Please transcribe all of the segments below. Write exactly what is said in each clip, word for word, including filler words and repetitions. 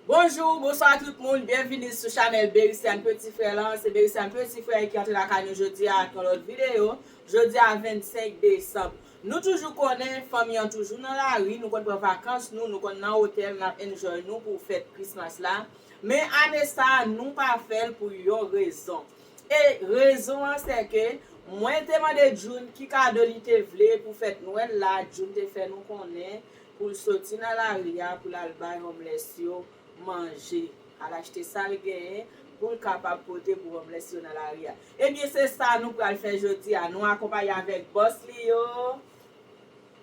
Bonjou, bonswa tout moun, byenvini sou chanèl Bericiane Petit Frère lan. Se Bericiane Petit Frère ki antre lakay nou jodi a ak yon lòt videyo. Jodi a vennsenk desanm. Nou toujou konnen fanmi an toujou nan lari, nou konn pran vakans nou, nou konn nan otèl, n ap enjoy nou pou fèt Christmas la. Men ane sa a, nou pa fè l pou yon rezon. E rezon an se ke mwen te mande June ki kado li te vle pou fèt Nwèl la, June te fè nou konnen pou l soti nan lari a, pou l al bay homeless yo manje, al achte sa l genyen pou l kapab pote pou homeless yo nan lari a. Ebyen, se sa nou pral fè jodi a. Nou akonpaye avèk bòs li yo,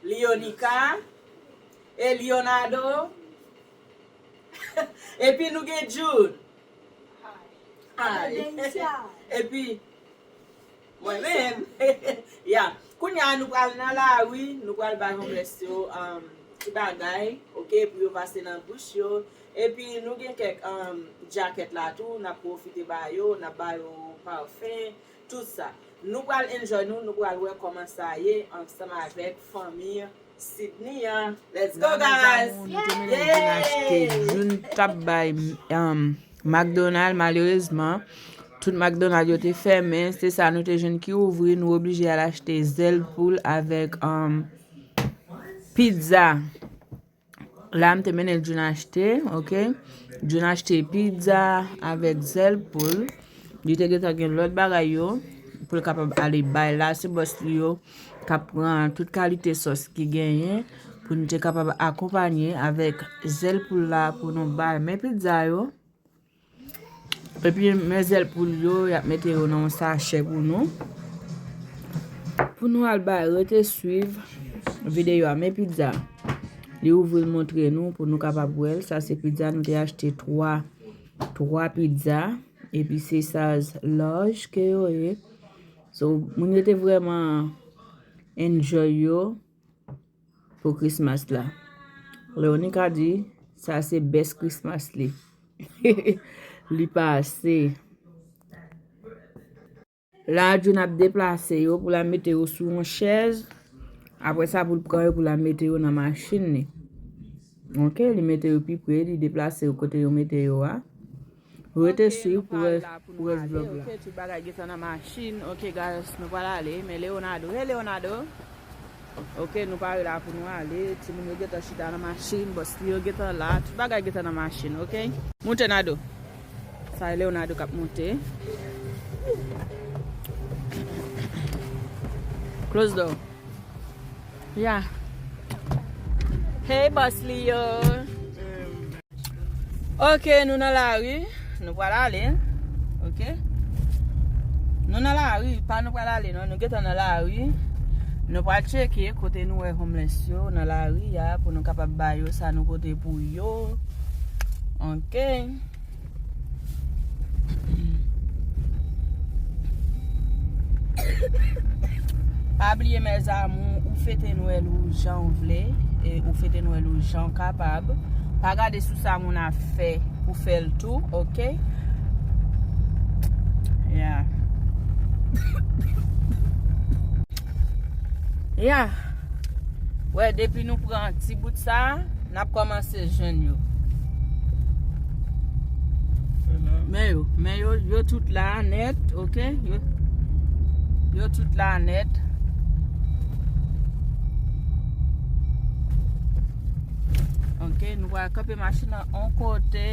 Leonica e Leonardo. Epi nou gen June. Hi. Epi mwen menm. Ya. Kounye a nou pral nan lari, nou pral bay homeless yo, um, ti bagay, oke, pou yo pase nan bouch yo. Epi nou gen kèk, um, djakèt la tou, n ap pwofite ba yo, n ap ba yo pafen, tout sa. Nou pral enjoy nou, nou pral wè kòman sa ye ansanm avèk fanmi Sydney an. Let's go, guys! Yay! June t ap bay, um, McDonald, malerezman, tout McDonald yo te fèmen. Se sa nou te jwenn ki ouvri. Nou oblije al achte zèl poul avèk, um, pizza. La, m te mennen June achte, oke? June achte pizza avèk zèl poul. Li te gentan gen lòt bagay yo pou l kapab ale bay la. Se bòs li yo k ap pran tout kalite sòs ki genyen pou nou te kapab akonpanye avèk zèl poul la pou nou bay. Men pizza yo. Epi men zèl poul yo, y ap mete yo nan yon sachè pou nou. Pou nou al bay, rete swiv videyo a. Men pizza. Li ouvri l montre nou pou nou kapab wè l. Sa se pizza nou te achte twa, twa pizza. Epi se size large ke yo ye. So, moun yo te vrèman enjoy yo pou Christmas la. Leonica di, sa se best Christmas li. Li pase. La, June ap deplase yo pou l al mete yo sou yon chèz. Apre sa, pou l pran yo, pou l al mete yo nan machin li. Oke, li mete yo pi pre, li deplase yo kote yo mete yo a. Rete swiv pou rès, pou rès vlòg la. Oke, tout bagay gentan nan machin. Oke, guys, nou pral ale. Men Leonardo. Hey, Leonardo. Oke, nou pare la pou nou ale. Timoun yo gentan chita nan machin. Bòs li yo gentan la. Tout bagay gentan nan machin, oke? Moute, Nado. Sa e Leonardo k ap moute. Close door. Yeah. Hey, bòs li yo. Oke, nou nan lari. Nou pral ale. Oke. Nou nan lari. Pa nou pral ale, non. Nou gentan nan lari. Nou pral tcheke kote nou wè homeless yo nan lari a pou nou kapab ba yo sa nou pote pou yo. Oke. Pa bliye, mes amours, ou fete Nwèl ou jan w vle, e ou fete Nwèl ou jan w kapab. Pa gade sou sa moun ap fè pou fè l tou, oke? Yeah. Yeah. Wè, depi nou pran ti bout sa, n ap kòmanse jwenn yo. Men yo, men yo, yo tout la nèt, oke? Yo, yo tout la nèt. Oke, nou pral kanpe machin nan on kote.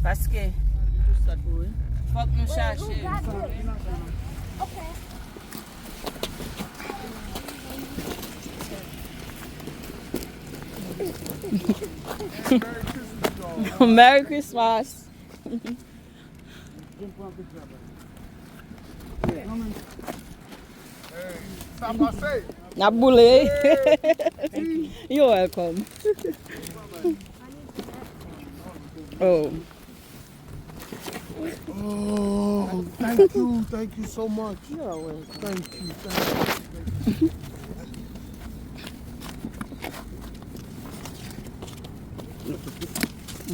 Paske fòk nou chache. Merry Christmas. N ap boule. You're welcome. Oh. Oh, thank you, thank you so much. You're welcome. Thank you, thank you.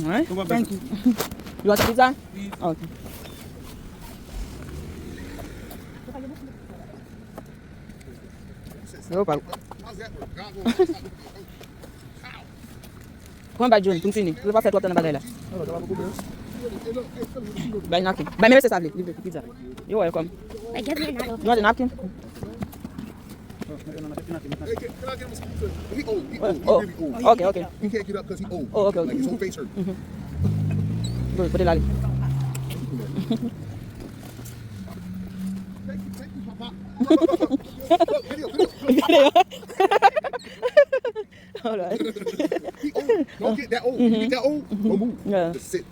All right. Thank you. You want pizza? Okay. Yo, pa. Pran bay John, pou n fini. Pou l pa fè twòp tan nan bagay la. Bay napkin. Bay men mesye sa vle. Li vle pizza. You're welcome. Like, give me a napkin. You want a napkin? Hey, can, can I get him a spoon? He old. He old. He Oh, really old. Okay, okay. He can't get up 'cause he old. Oh, okay, okay. Like, his whole face hurt. Good, put it out. Thank you, thank you, Papa. Look, video, video. Video. All right. He old. Don't get that old. If you get that old, don't move. Yeah. Just sit.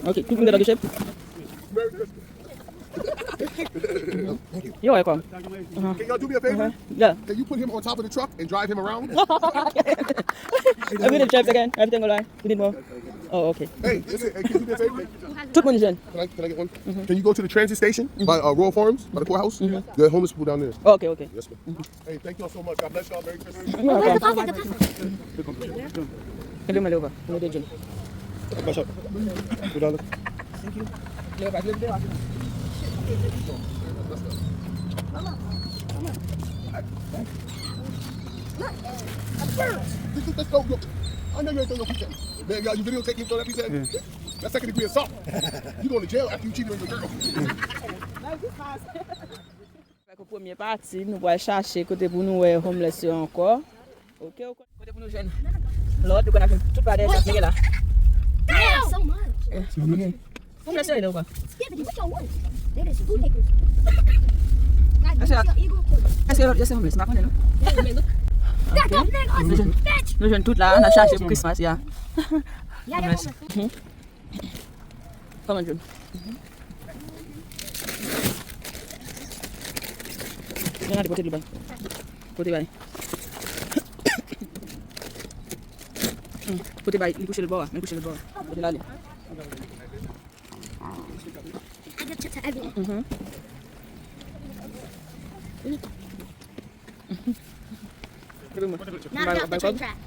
Okay, tout moun gentan touche? Merry Christmas. Thank you. You're welcome. Can y'all do me a favor? Yeah. Can you put him on top of the truck and drive him around? If we need chips again, everything all right. We need more. Oh, okay. Hey, listen, hey, can you do me a favor? Tout moun jwenn. Can I, can I get one? Can you go to the transit station by uh, Royal Farms, by the courthouse? There are homeless people down there. Okay, okay. Yes, ma'am. Hey, thank y'all so much. God bless y'all. Merry Christmas. You're welcome. Hello, my lover. Hello, Dejan. What's up? Two dollar. Thank you. Let's go. Yo, I know you ain't throwing your pizza. Man, y'all, you videotape me throw that pizza? Yeah. That's second degree assault. You going to jail after you cheated on your girl. Merry Christmas. Avèk yon premye pati, nou pral chache kote pou nou wè homeless yo ankò. Ok, ok. Kote pou nou jwenn lòt, nou konn ap jwenn tout pa dèyè sa, mete la. Damn! So much. Homeless yo, e la ou pa? Skip it, what y'all want? There it is, food papers. Èske, èske lòt yo se homeless? M pa konnen, non. Yeah, man, look. That dumb man on the bench. Nou jwenn tout la, n ap chache pou Christmas, ya. Yeah, they're homeless. Kòman, John? John, ale pote dlo bay. Pote bay. Hmm, pote bay, li kouche lòtbò a, men kouche lòtbò a. Pote l ale. I just took to everyone. Mhm. Not about the train track.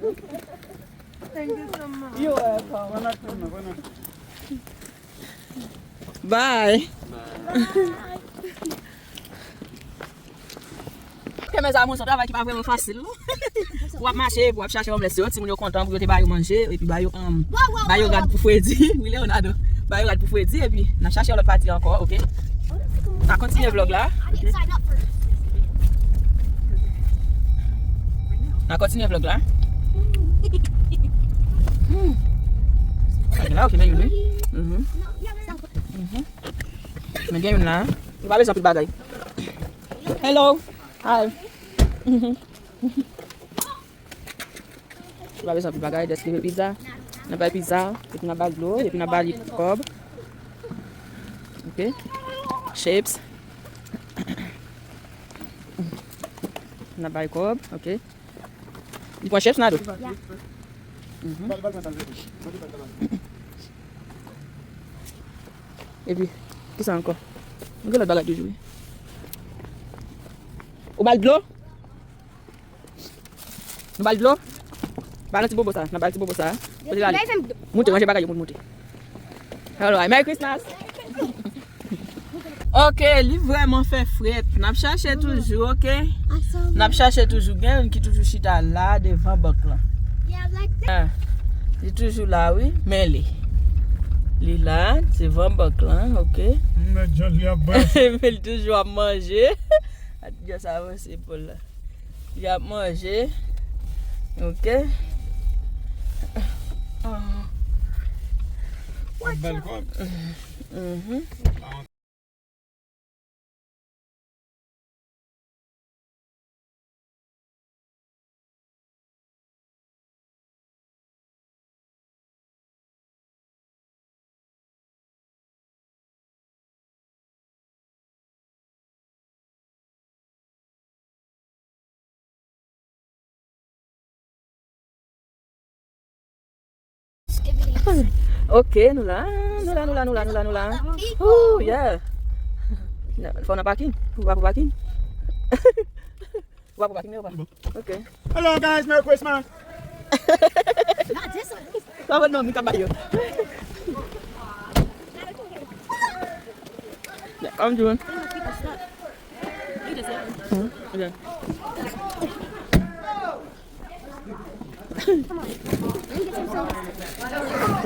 Ok. Thank you so much. You're welcome. Bye. Ok, mes amours, se yon travay ki pa vrèman fasil, non? W ap mache, w ap chache homeless yo, timoun yo kontan pou yo te ba yo manje, epi ba yo, um, ba yo rad pou fredi. Wi, Leonardo. Ba yo rad pou fredi, epi n a chache yon lòt pati ankò, ok? N a kontinye vlòg la. N a kontinye vlòg la. Hmm. Ok, la, ok, men youn, wi. Mhm. Mhm. Men gen youn la. Nou pa bezwen anpil bagay. Hello. Hi. Nou pa bezwen anpil bagay, just leve pizza. N ap bay pizza, epi n ap bay dlo, epi n ap bay kòb. Ok. Chips. N ap bay kòb, ok. Li pran chips, Nado? Ya. Mhm. Epi, kisa ankò? Nou gen lòt bagay toujou, wi. Ou ba l dlo? Nou ba l dlo? Ba nan ti bobo sa. Nan ba l ti bobo sa. Kote l ale? Moute, ranje bagay yo pou l moute. Alright, Merry Christmas. Ok, li vrèman fè frèt. N ap chache toujou, ok? N ap chache toujou. Gen youn ki toujou chita la, devan bank lan. Ah, li toujou la, wi. Men li. Li la, devan bank lan, ok? Men li toujou ap manje. Just avanse pou la. Li ap manje. Ok. Ap ba l kòb. Mhm. Ok, nou la, nou la, nou la, nou la, nou la, nou la. Ooh, yeah. Fò nan pakin. Ou pa pou pakin. Ou pa pou pakin, men ou pa. Ok. Hello guys, Merry Christmas. Sa bon non, mi ka ba yo. Come June. Hmm, ok.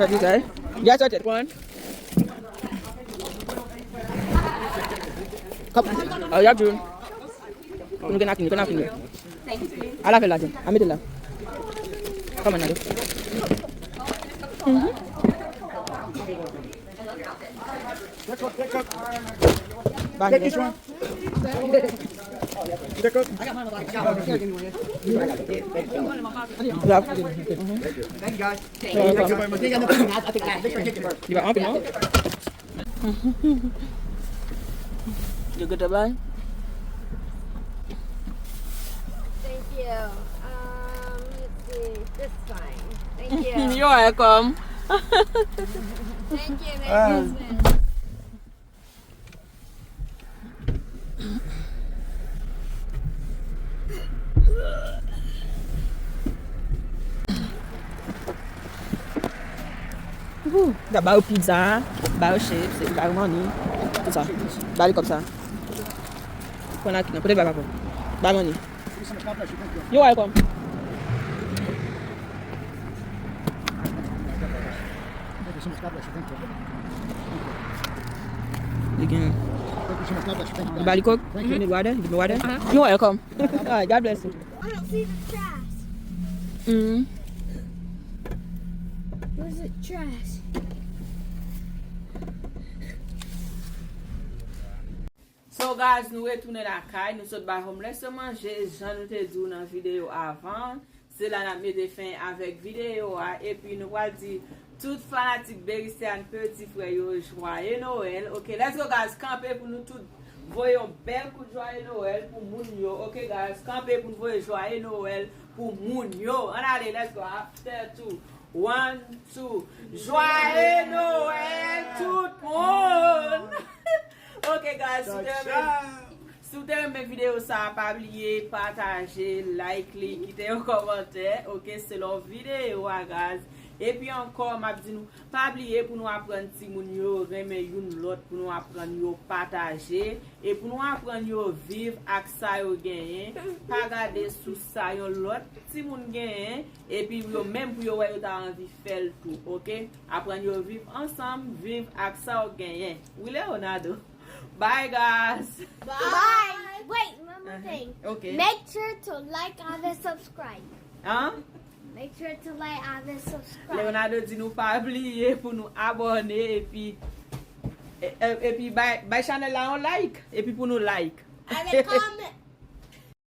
Sa di sa, eh? Get started, one. Come. Oh, yeah, June. Nou gen nakin, nou gen nakin. Ala fè l la, June. A mete l la. Come on, Nado. Mhm. Take this one. Take up. Thank you, guys. Li pa anpil, non? You good to buy? Thank you. Um, let's see. This is fine. Thank you. You're welcome. Thank you. Merry Christmas. Ooh, y a ba yo pizza, ba yo chips, epi ba yo money, tout sa. Ba li kòb sa. Pran la ki nan kote l ba papa. Ba money. You're welcome. Li gen. Li ba li kòb? Li gen water? Li gen water? You're welcome. All right, God bless you. I don't see the trash. Mm. Where's the trash? So guys, nou retounen lakay, nou sot bay homeless yo manje, jan nou te di w nan videyo avan. Se la n ap mete fen avèk videyo a, epi nou pral di tout fanatik Beristian peti frè yo, jwaye Nwèl. Ok, let's go guys, kanpe pou nou tout voye yon bèl kout jwaye Nwèl pou moun yo. Ok guys, kanpe pou nou voye jwaye Nwèl pou moun yo. Ann ale, let's go, after two, one, two. Jwaye Nwèl tout moun! Ok guys, si w te renmen, si w te renmen videyo sa a, pa bliye pataje, like li, kite yon kòmantè, ok, selon videyo a, guys. Epi ankò, m ap di nou, pa bliye pou nou aprann timoun yo renmen youn lòt, pou nou aprann yo pataje, e pou nou aprann yo viv ak sa yo genyen, pa gade sou sa yon lòt timoun genyen, epi yo menm pou yo wè yo ta anvi fè l tou, ok? Aprann yo viv ansanm, viv ak sa w genyen. Wi, Leonardo. Bye, guys. Bye. Wait, one more thing. Ok. Make sure to like and subscribe. Hein? Make sure to like and subscribe. Leonardo di nou pa bliye pou nou abòne epi, e- e- epi bay, bay chanèl la yon like, epi pou nou like. And then comment.